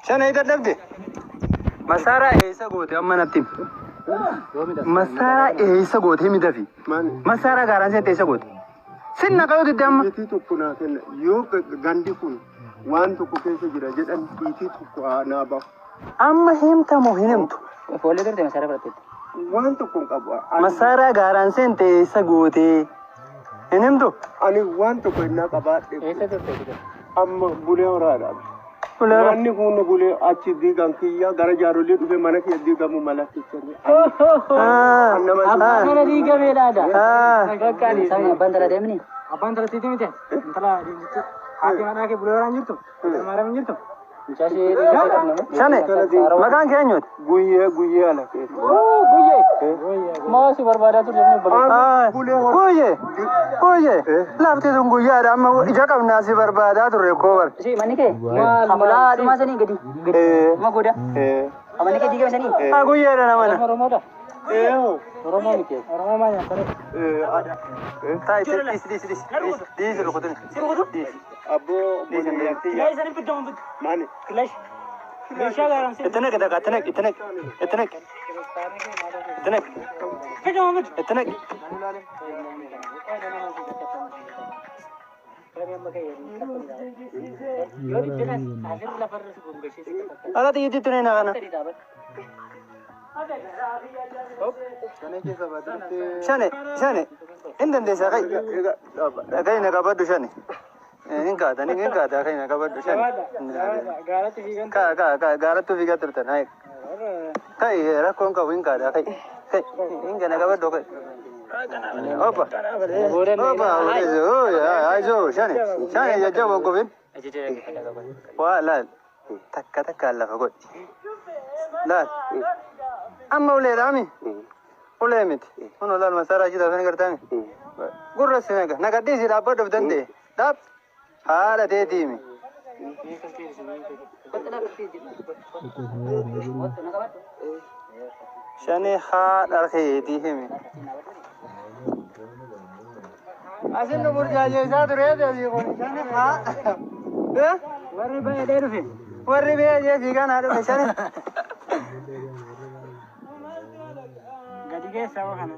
Shanee dadhabde. Masaaraa eessa goote amma natti himi. Masaaraa eessa goote himi dafi. Masaaraa gaaraan seente eessa goote? Sin naqayoo didde amma. Xiitii tokko naa kenna. Yoo gandi kun waan tokko keessa jira jedhan xiitii tokko haa naa bahu. Amma himta moo hin himtu? Foollee turte masaaraa fudhatteetti. Waan tokko hin qabu. Masaaraa gaaraan seente eessa goote? Hin himtu? Ani waan tokko innaa qabaadhe. Eessa turte? Amma Bulee Horaadha. Bulee Horaa. Manni kun bulee achi diigan kiyya gara jaarolee dhufe mana kiyya diigamu mala kichanii. Abbaa mana diigameedhaadha. Ah. Abbaan tala deemni. Abbaan talatiitii miti. Intala deemsitti. Haati manaa kee Bulee Horaan jirtu? Maariyaam hin jirtu? Mucaashee deemtee qabna. Shane maqaan kee eenyuuti? Guyyee guyyee ala keessa. Guyyee. Maa si barbaadaa turte inni obboleessa. Guyyee guyyee lafti tun guyyaadha amma ija qabnaa si barbaadaa turre koo bar. Ishee manni kee? Hamulaa dhumaa sanii gadi. Uma goda. Manni kee diigame sanii? Ah guyyeedha namana. Oromoodha. Oromoo miti. Oromoo maal nyaata? Taa'e dhiisi dhiisi dhiisi dhiisi rukutini. Dhiisi. Abboo Kilash sanii biddamu bidda. Maani? Kilash. Meeshaa gaaraan seente. Itti naqi dhaqa itti naqi itti naqi itti naqi itti naqi Biddamu bidda. itti naqi. Yoo diddenas asirra lafarra si gongashee si qaqqabsa. Ala xiyyiitti tuni na kana. Shane shane hin dandeessaa kai. Kai na qabadhu shane. Hin kaata hin kaata kai na qabadhu shane. Gaaratti fiigan. Ka ka ka gaarattuu fiigaa turtan hai. Kai rakkoon qabu hin kaata kai. Kai hin gana qabadhu kai. Opa. Opa, ayzo, shane. Shane jajjaboo qubin. Waa laal. Takka takkaan lafa godhi. Laal. Amma uleedhaami. Ulee miti. Kun laal masaaraa jita afaan gartaami. Gurra si naga. Nagadhiisi dhaabbadhuuf danda'e. Dhaab. Haadha teetiimi. Shane haadha keetii himi. Asin nu burjaajeessaa turee asii kun shane haa. Warri baay'ee dhufe. Warri biyya fiigaa naa dhufe shane. Gadi keessa kana.